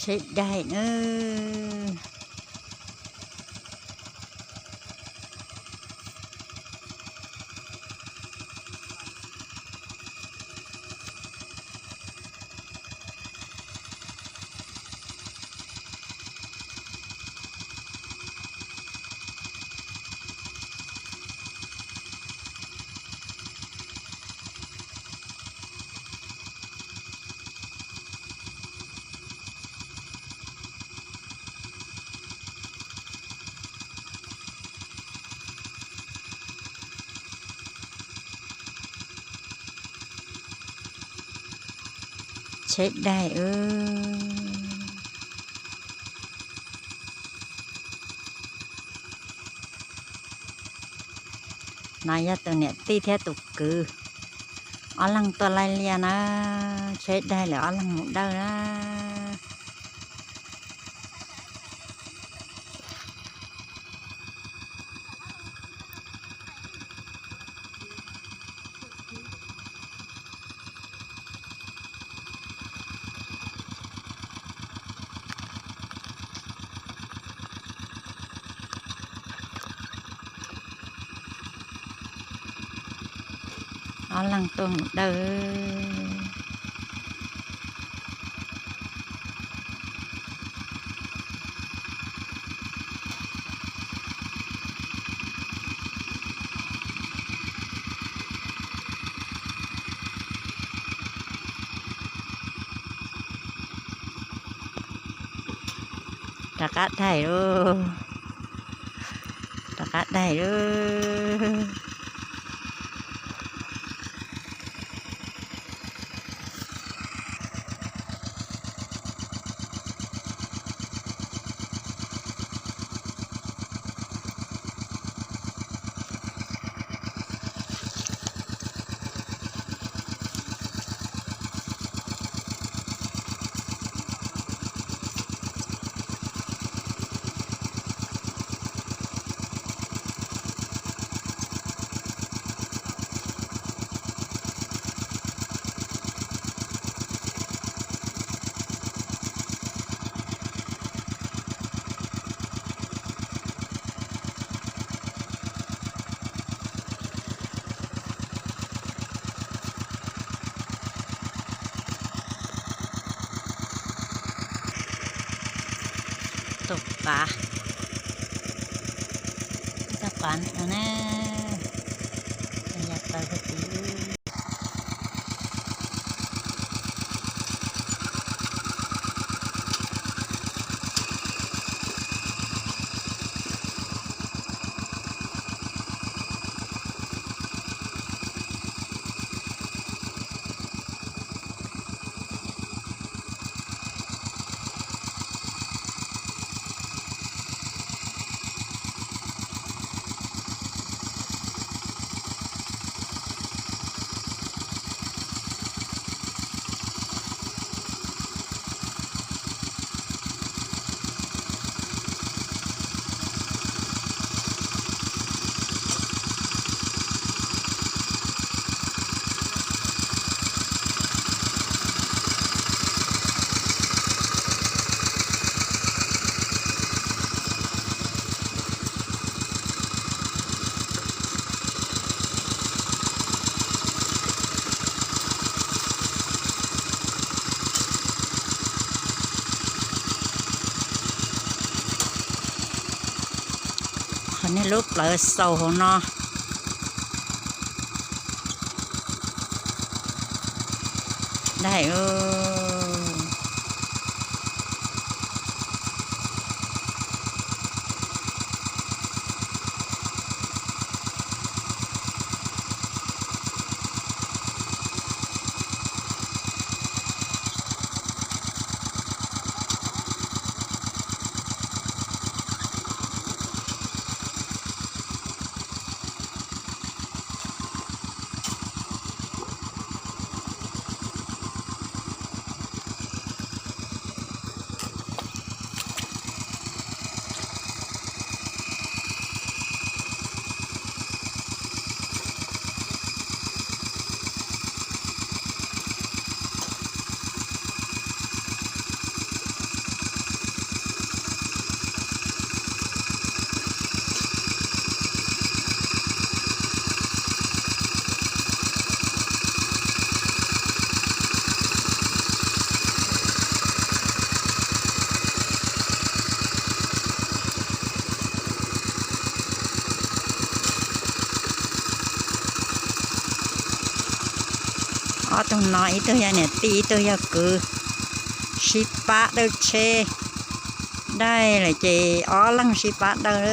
Tsheb daig na. Tsheb daig. No yog tus niam tij thiab tus kwv, ob leeg tuaj laij liaj na, tsheb daig lawm ob leeg mus dawj na. Ob leeg tuaj mus dawj. Rov qab daig lauj, rov qab daig lauj. Tus qav, tus qav no na, yog taws puag tid. Qhov niag lub plawv xaus hauv no. Daig. tug no ib tug yog niam tij ib tug yog kwv, sib pab dawb tsheb. Daig lawm ces ob leeg sib pab dawb.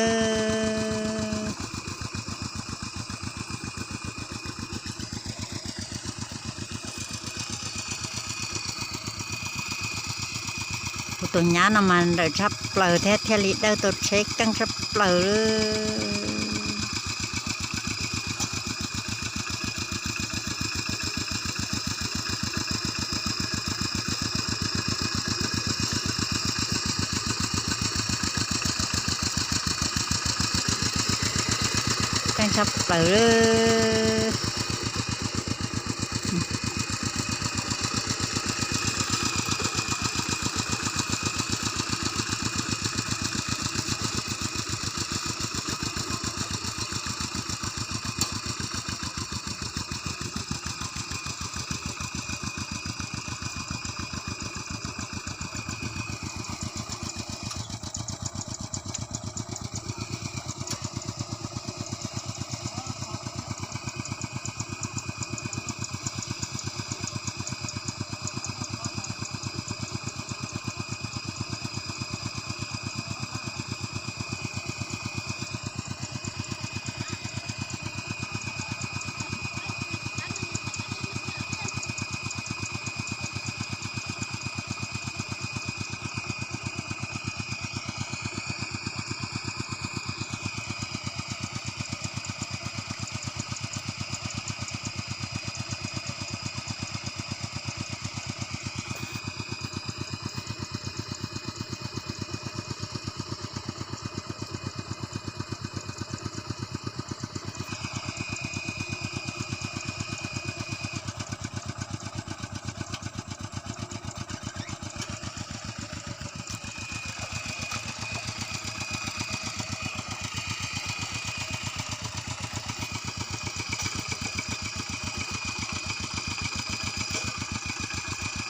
Kuv tus nyab no mas nrawm tshaj plaws thiab thiaj li dawb tau tsheb keej tshaj plaws. Keej tshaj plaws.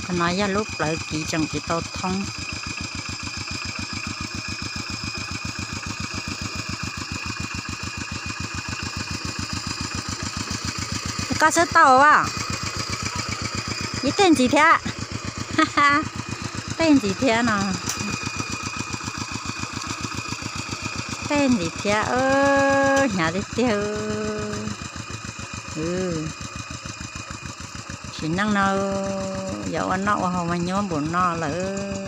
Qhov no yog lub plawv kiv tseem tsis tau thoob. Koj xub tau as, ib teg ntxiv thiab. Teg ntxiv thiab no. Teg ntxiv thiab, hnyav tiag tiag. Sim neej no yuav ua noj ua haus mas nyuaj npaum no lawm.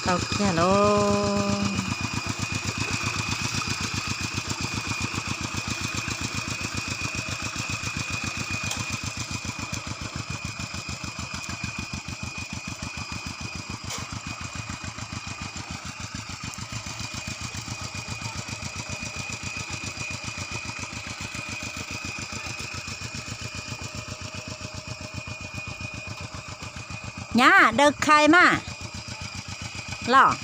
Tau kiag lauj. Nyab, daws khai mas los.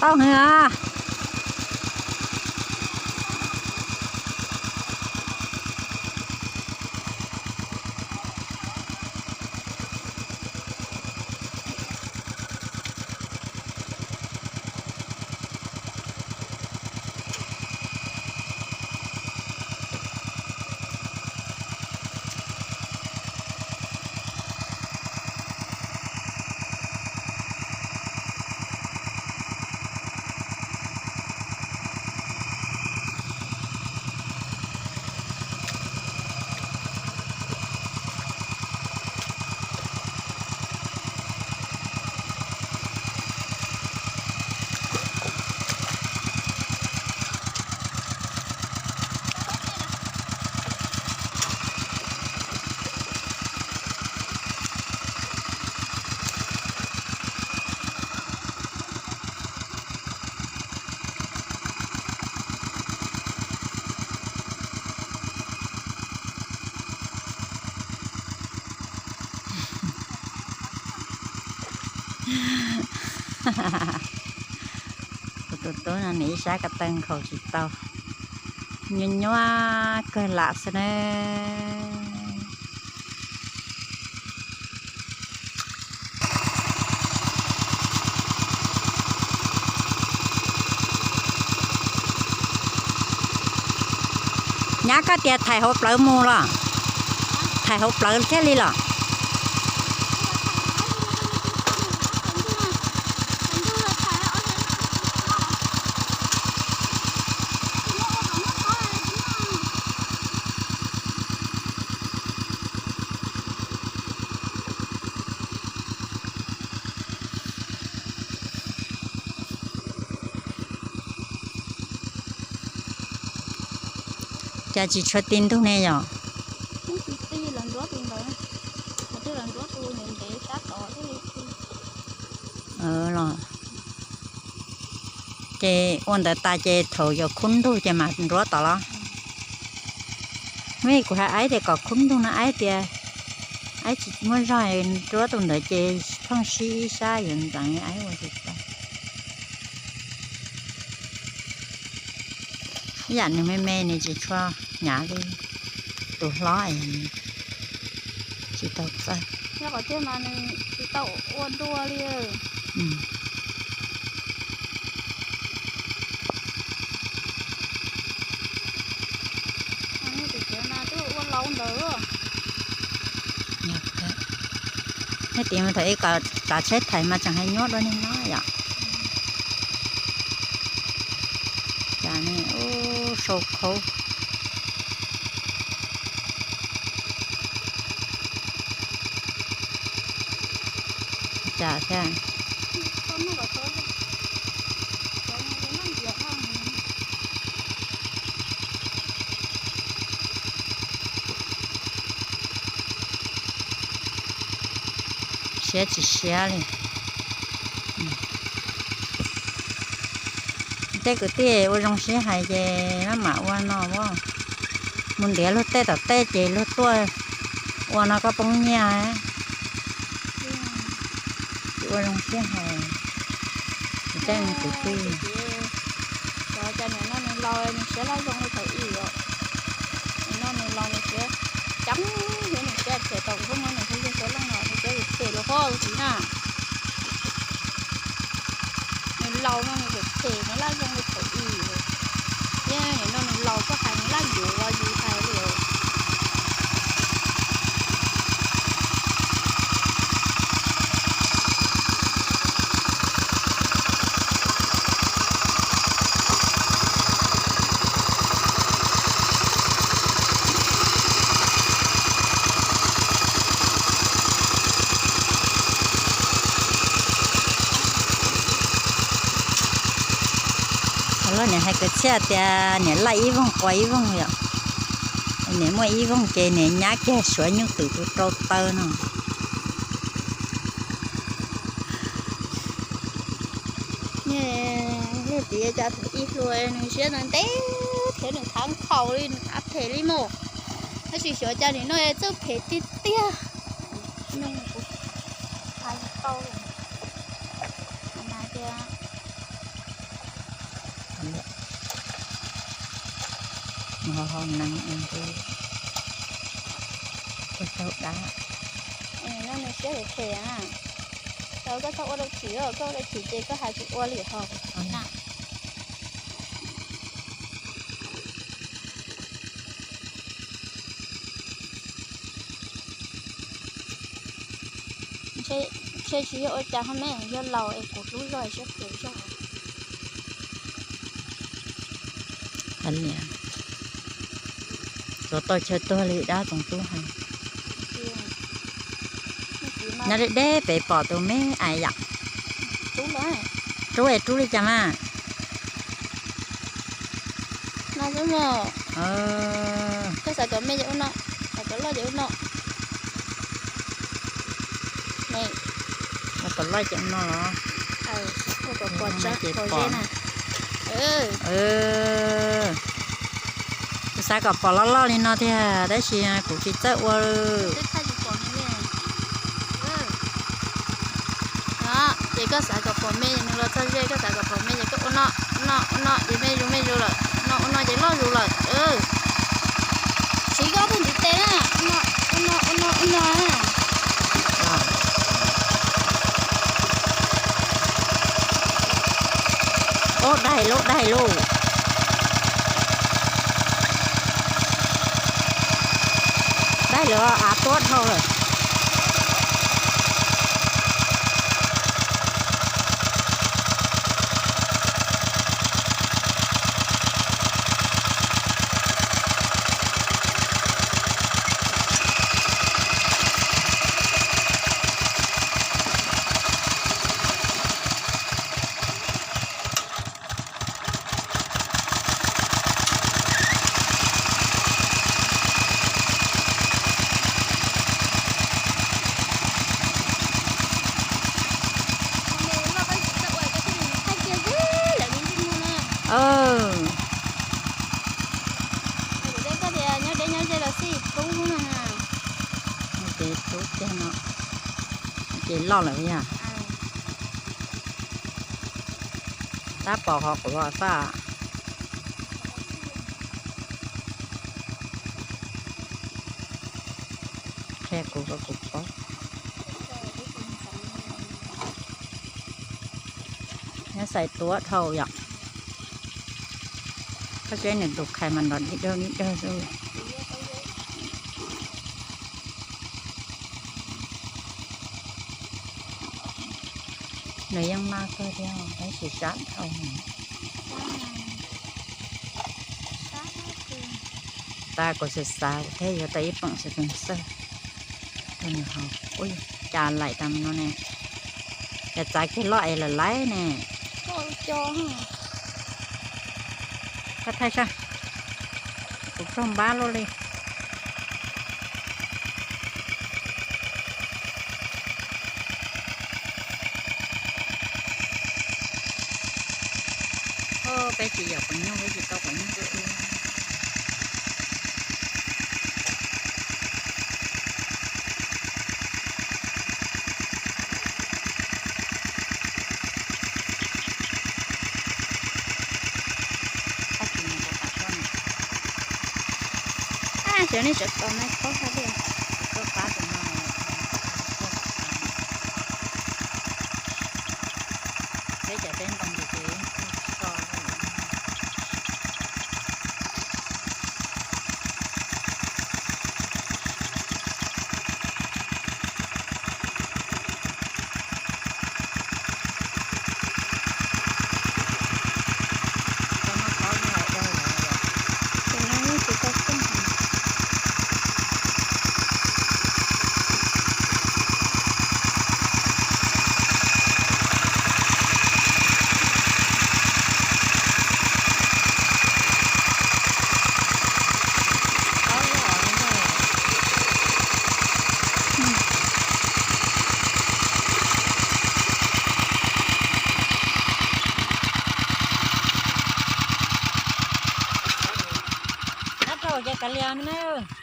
Tau heev as. Kuv tus tub no nws ib sab ko taw nkhaus tsis tau, nyuaj nyuaj kawg lam xwb na. Nyab, koj tias thaij hauv plawv mus los? Thaij hauv plawv thiaj li los? Cas tsis tshua ti ntug ne yom? Los, ces ua ntawd tas ces thaum yuav khub ntug ces mam nruab tod los? Vim kuv hais aib tias kom khub ntug no, aib tias aib tsis muaj zog, nruab tus ntawd ces pheej sib ib sab yuav ntxeev, aib ua tsis tau. Ib yam nws me me nws tsis tshua hnyav li tus hlob, tsis tau txawj. Tsis tau ua ntua li. Tus tsev mas twb ua laus ntawd. Nej tiv thaum ib kom tsav tsheb thaiv mas tseem hais nyuaj dua neeg no yom. Cas ne, ub, sau khaub. Cas thiab. Siav tsis siav li. Tej kwv tij ua zoo sib hais ces maj mam ua no as. Mus ntiav luag tej tom tej ces luag tuaj ua no koj poob nyiaj. Tsis ua zoo sib hais. Tej kwv tij, cov cas nim no nws laus nws siab laj zoo li thaum ub os. Nim no nws laus nws siab ceeb thiab nws siab phem tau nws pheej muab nws tus yawg suav leej no nws siab phem los hos tus txiv na. Nws laus no nws phem phem nws laj zoo li thaum ub. Thiab nim no nws laus koj hais nws laj yuav ua yus hais li os. Thaum loj niam hais kwv txhiaj tias niam laij ib voog qua ib voog yom. Niam muaj ib voog ces niam nyab kiag suav nyuj twm tus rau taw no. Niag txiv cas thaum ub hluas nws siab ntev ntev thiab nws khav nkhaus li nws khav phem li mus. Tab sis xyov cas nim no txawj phem tiag tiag. Nyob kuv hais tau mas tias ho ho nees ua ntu, koj tau dab. No nws siab phem phem na. Tau koj txhob ua dab tsi, koj ua dab tsi ces koj hais tsis ua li ho na. Ntshe tsis yog ua cas ho me, yog laus es kuv hlub zog siab phem zog. Tsuav tau chaw tuag li dab tsoom tub hais. Nyob deb deb pem pom tus me ais yom. Rub es rub li cas mas. Koj xav kom me ces ua no, xav kom loj ces ua no. Ua kom loj ces ua no los? Ua kom pom zeb na. Kuv xav kom pom loj loj li no tiag tab sis kuv tsis txawj ua. Ces koj xav kom Pom me nws los txog ze, koj xav kom pom me ces koj ua no, ua no, ua no ces me zus me zus lawm, ua no ua no ces loj zus lawm. Siv koj tus ntiv tes na, ua no, ua no, ua no, ua no na. Ub, daig lauj, daig lauj. Daig lawm, av tuab dhau lawm. Nyob deb nyob ze los xij kub na. Ces rub kiag no, ces loj lawm yog. Tab pom qhov quav xwb. Qhia kuv kom kuv paub. Nyob xais tuab dhau yom. Koj seb nws tus khais mas nrov dig dawg dig dawg xwb. Nws yeej maj kawg thiab, tab sis sab dhau. Tas kuv xav xav kuv thiaj yuav tau ib poom xov tooj xwb. Ua cas laim tas no ne? Yog txav kiag loj es lawm laib ne. Koj thaij saib, kuv raug npab luaj li. Peb tsis yog quav nyuj, peb tsis tau quav nyuj tuaj ua. Xyov nej sawv tau nai khaub hab tias, tuaj pab tus no, tuaj pab. Peb cov teb ntoo ces ces so. Ab rau ces kav liam me na.